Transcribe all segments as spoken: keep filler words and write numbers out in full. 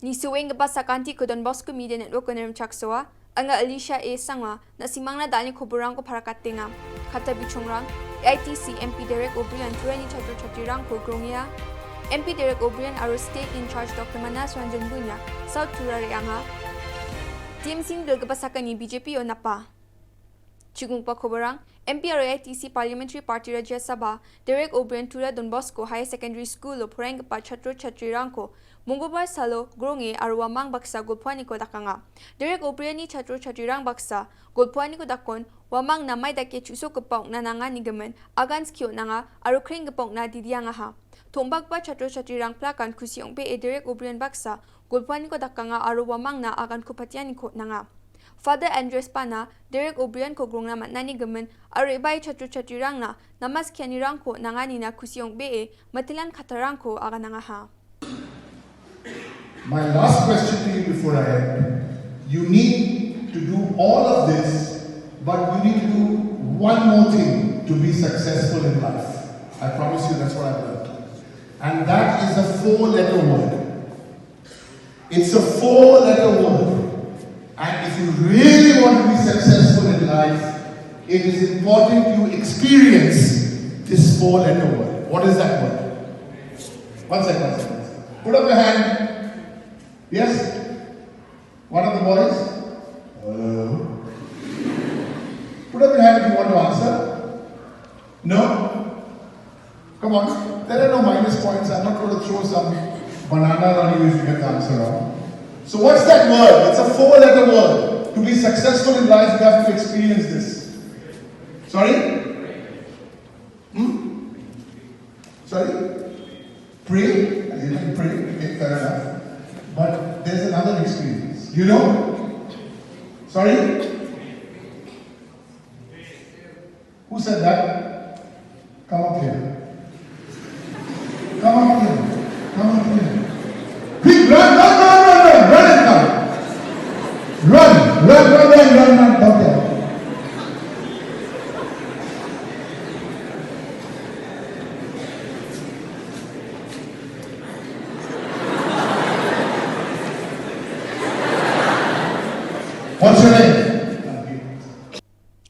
Nisuenggipa sakantiko Don Bosco Media Network-o rimchaksoa. Anga Alicia A Sangwa, na·simangna da·alni koborrangko parakatenga. Kata bichongrang, A I T C M P Derek O'Brien Turani chatro chatrirangko grongenga. M P Derek O'Brien aro State in Charge Doctor Manas Ranjan Bunia, South Tura re·anga. T M C-ni dilgipa sakani B J P-o napa. Chigunggipa koborrang, M P aro A I T C Parliamentary Party Rajya Sabha, Derek O'Brien Tura Don Bosco Higher Secondary School-o poraienggipa chatro chatrirangko Mongolbar salo gronge aro uamang baksa golpoaniko dakanga. Derek O'Brien-ni chatro chatrirang baksa golpoaniko dakon, uamang namai dake chu·sokgipa ong·na nanga nigimin, agan skie on·anga aro krenggipa ong·na didiangaha. Tom·bakgipa chatro chatrirang plakan kusi ong·bee Derek O'Brien baksa golpoaniko dakanga aro uamangna aganko patianiko on·anga. Father Andres Bana, Derek O'Brien-ko grongna man·ani gimin, aro re·bae chatro chatrirangna namaskianirangko nanganina kusi ong·bee mitelan kattarangko aganangaha. My last question to you before I end. You need to do all of this, but you need to do one more thing to be successful in life. I promise you that's what I've learned. And that is a four-letter word. It's a four-letter word. And if you really want to be successful in life, it is important you experience this four-letter word. What is that word? One second, one second. Put up your hand. Yes? One of the boys? Hello? Put up your hand if you want to answer. No? Come on. There are no minus points. I'm not going to throw some banana on you if you get the answer wrong. So what's that word? It's a four-letter word. To be successful in life, you have to experience this. Sorry? Hmm? Sorry? Pray? You can pray. Okay, fair enough. But there's another experience. You know? Sorry? Who said that? Come up here. Come up here. Come up here. Quick, run, run, run, run, run, run and come. Run, run, run, run, run, run, don't tell. What's your name?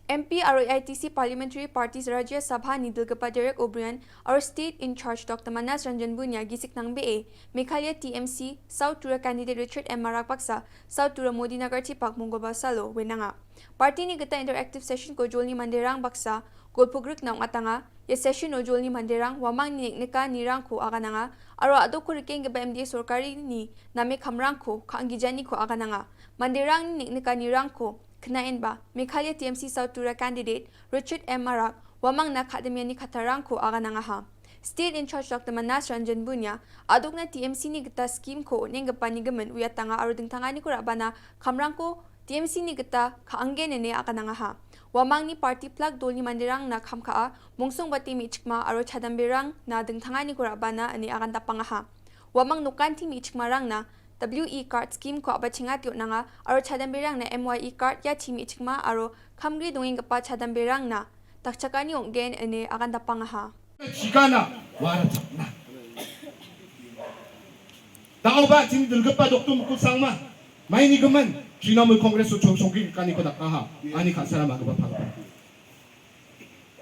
M P aro A I T C Parliamentary Parties Rajya Sabha-ni dilgipa Derek O'Brien aro State in Charge Doctor Manas Ranjan Bunia gisik nangbee Meghalaya T M C South Tura candidate Richard M Marak baksa South Tura Modi Nagar chipak Mongolbar salo uenanga. Party-ni gita interactive session-ko jolni manderang baksa golpogrikna ong·atanga. Ia session-o jolni manderang uamangni neng·nikanirangko agananga aro a·dokko rikenggipa M D A sorkarini name kamrangko ka·anggijaniko agananga. Manderangni neng·nikanirangko knaenba, Meghalaya T M C South Tura candidate Richard M Marak uamangna kadimiani kattarangko aganangaha. State in Charge Doctor Manas Ranjan Bunia, a·dokna T M C-ni gita scheme-ko on·enggipa nigimin uiatanga aro dingtanganiko ra·bana kamrangko T M C-ni gita ka·anggen ine aganangaha. Uamangni party plak dolni manderangna kam ka·a, mongsongbate me·chikma aro chadamberangna dingtanganiko ra·bana ine agandapangaha. Uamang nokanti me·chikmarangna W E card scheme-ko a·bachengate on·anga aro chadamberangna M Y E card iati me·chikma aro kamgre dongenggipa chadamberangna dakchakani ong·gen ine agandapangaha. Chigana uarachakna. Da·oba chini dilgipa Doktor Mukul Sangma, maini gimin Trinamool Congress-o chong-, chongkrikaniko dakaha, ani ka·sara ma·gipa palgipa.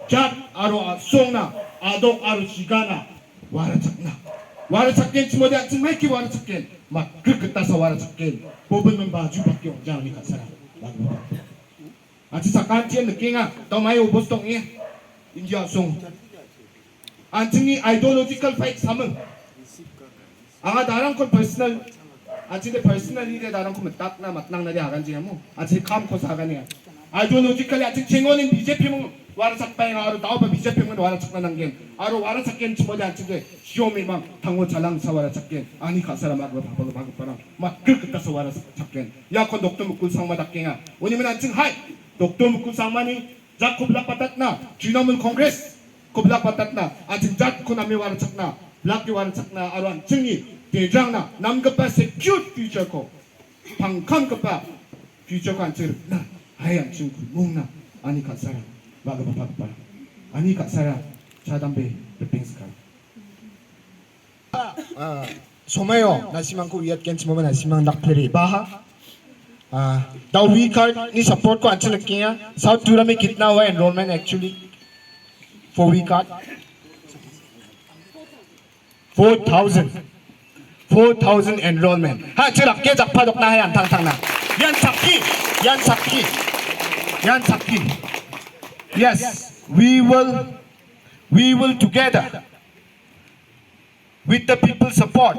Jat aro a·songna, a·dok aro chigana uarachakna. Uarachakgen chimode an·ching maiki uarachakgen, matgrik gitasa uarachakgen, bobin minba ju bake ong·ja ani ka·sara ma·gipa palgipa. An·ching sakantian nikenga, da·o mai obos dong·e, India a·song. An·chingni ideological fight saming. Anga darangkon personal, an·chingde personally de darangko mitakna matnangna de aganjengamo. An·ching kamko saganenga. Ideologically an·ching chengonin B J P mung uarachakbaenga aro da·oba B J P mung uarachakna nanggen. Aro uarachakgen chimode an·chingde Shio Mimang, Tango Chalangsa uarachakgen. Ani ka·sara ma·gipa palgipa palgiparang. Matgrik gitasa uarachakgen. Iakon Doktor Mukul Sangma dakenga. Uni min an·ching hai. Doktor Mukul Sangmani jatko bilakbatatna, Trinamool Congress-ko bilakbatatna, an·ching jatko name uarachakna, bilake uarachakna, aro an·chingni dedrangna namgipa secured future-ko, pangkamgipa future-ko an·ching rikna, hai an·ching kulmungna, ani ka·sara, ma·gipa palgipa, ani ka·sara, chadambe, ripeng skang. Ah, Somaio nasimangko uiatgenchimoba nasimang dakpere baha. Ah, da wi card ni support ko anching nikenga. South Tura mein kitna hua enrollment actually? For wi card? Four thousand. Four thousand enrollment. Ha, chirak ke jakpa dokna hai antang tangna. Ian sakki, ian sakki, ian sakki. Yes, we will, we will together with the people support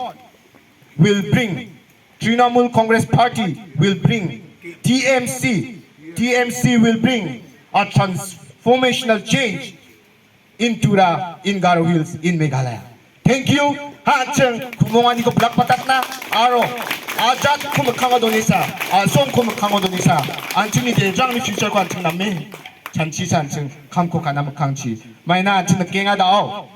will bring Trinamool Congress Party will bring T M C. T M C will bring a transformational change in Tura, in Garo Hills, in Meghalaya. Thank you. Ha, anching kumonganiko blak patatna aro ajatko mikkango donisa, asongko mikkango donisa, anchingni dejangni future ko anching name chanchisa anching kamko kana mikkangchi. Maina anching nikenga dao.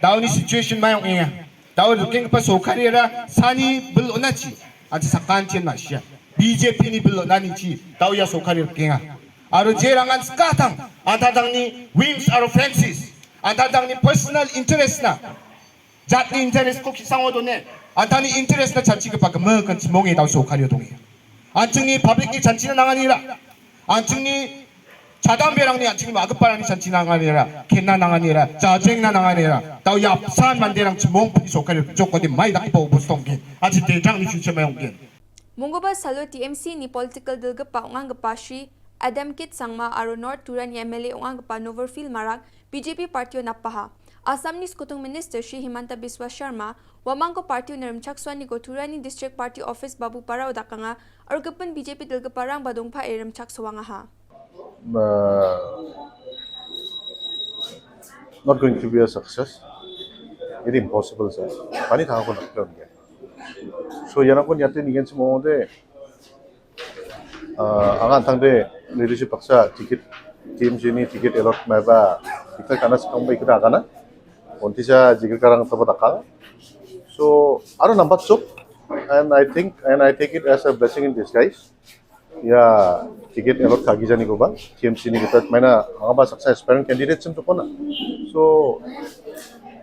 Daoni situation mai ong·enga. Dao rikenggipa sorkarira sani bil on·achi, ancha sakantian ma·sia. B J P ni bil on·anichi dao ia sorkari rikenga. Aro jerangan skatang, antadangni whims aro fancies, antadangni personal interest na, jatni interest ko ki·sango done, antani interest na chanchigipa gimikan chimonge dao sorkario dongenga. Anchingni public ni chanchina nanganira, anchingni chadamberangni, anchingni ma·giparangni chanchina nanganira, kenna nanganira, jajengna nanganira, dao ia apsan manderang chimongpini sorkari jokode mai dakgipa obostonggen, anchi dejangni future mai ong·gen. Mongguba salo T M C ni political dilgipa ong·anggipa Shri Adam Kit Sangma aro North Turani M L A ong·anggipa Noverfield Marak B J P partio napaha. Assamni Skotung Minister Shri Himanta Biswa Sharma, uamangko partio rimchaksoaniko Turani District Party Office Babuparao dakanga, aro gipin B J P dilgiparangba dongpae rimchaksoangaha. Uh, not going to be a success. It impossible, sir. Pani thangko nakpia. So, ianako niate nigenchim ong·ode, ah, anga an·tangde leadership baksa ticket, T M C ni ticket allot maiba, ticket kana sekangba ikut agana. Ontisa jigil karang tabo dakang. So, aro nambat sok, and I think, and I take it as a blessing in disguise. Ya, ticket allot kagijanikoba, T M C ni gita maina angaba saksa aspirant candidate sim jokona. So,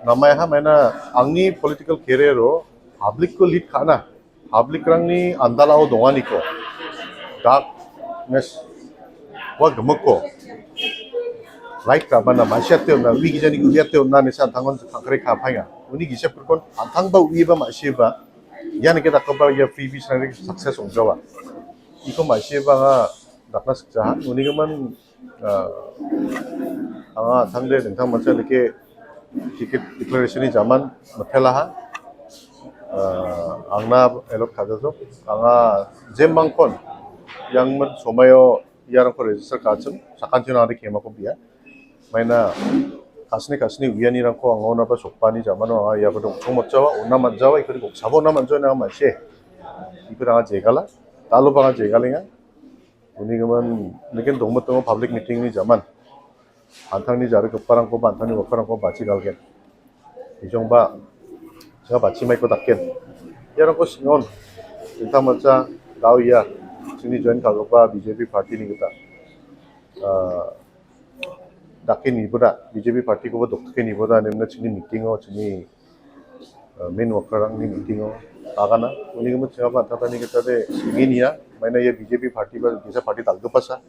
namaiha maina angni political career-o public-ko lead ka·na, public-rangni andalao donganiko, darkness ua gimikko light ka·bana ma·siate on·na, ui gijaniko uiate on·na ine an·tangon kangkare ka·paenga. Uni gisepgrikon an·tangba uiba ma·siba, ia nike dakgipa ia freebies-rangni success ong·jawa. Iko ma·siba anga dakna sikjaha. Unigimin, ah, anga an·tangde dingtang mancha nike ticket declaration-ni jaman mitelaha. Ah, angna allot ka·jajok. Anga jemangkon iangmin somaio iarangko register ka·achim, sakantian ade kemako bia. Maina kasni kasni uianirangko anga onaba sokbani jamano anga iako dongchong matjawa, ona man·jawa, ikori goksabo ona man·jawa ine anga ma·sie. Ikori anga jegala, daloba anga jegalenga. Unigimin niken dongmitongo public meeting-ni jaman. An·tangni jarigiparangko ba an·tangni wakarangko bachi galgen. Bijongba, chinga bachi maiko dakgen. Iarangko sing·on, dingtang mancha, dao ia, chingni join ka·gipa B J P party-ni gita. Ah, dake niboda, B J P party-koba doktike niboda, nemna chingni meeting-o, chingni, ah, main worker-rangni meeting-o, agana, uni gimik chingaba an·tangtangni gita de, sing·enia, maina ia B J P party ba, gisa party dal·gipasa.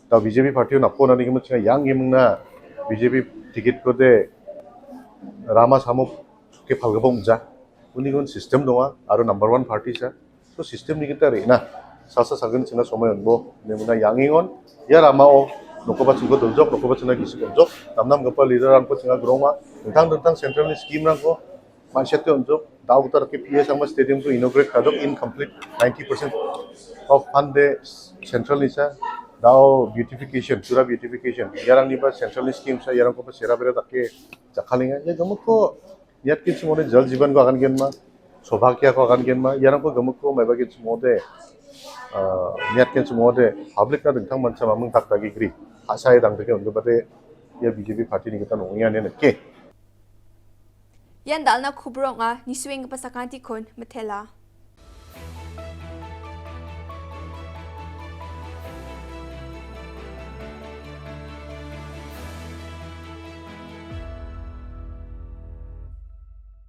Da B J P party-o napko nani gimik chinga yang gimikna B J P ticket-kode rama samo ke palgipa ong·ja. Unigimin system donga, aro number one party sa. So system-ni gita re·na, salsa salgni chingna somai on·bo, ine mingna yang·engon, ia ramao, nokoba chingko doljok, nokoba chingna gisik on·jok, namnamgipa leader-rangko chinga gronga, dingtang dingtang central-ni scheme-rangko, ma·siate on·jok, dao gita dake P S Sangma Stadium-ko inaugurate ka·jok, incomplete ninety percent of fund de central-ni sa, dao beautification, Tura beautification, iarangniba central-ni scheme sa, iarangkoba sera bera dake jakkalenga, ia gimikko niatgenchim ong·ode Jal Jeevan-ko agangenma, Saubhagya-ko agangenma, iarangko gimikko maibagenchim ong·ode, ah, niatgenchim ong·ode public-na dingtang mancha maming dakdagegri, ka·sae dangdake on·gipade ia B J P party-ni gita ong·enga ine nike. Ian dal·na kubur ong·a, nisuenggipa sakantikon mitela.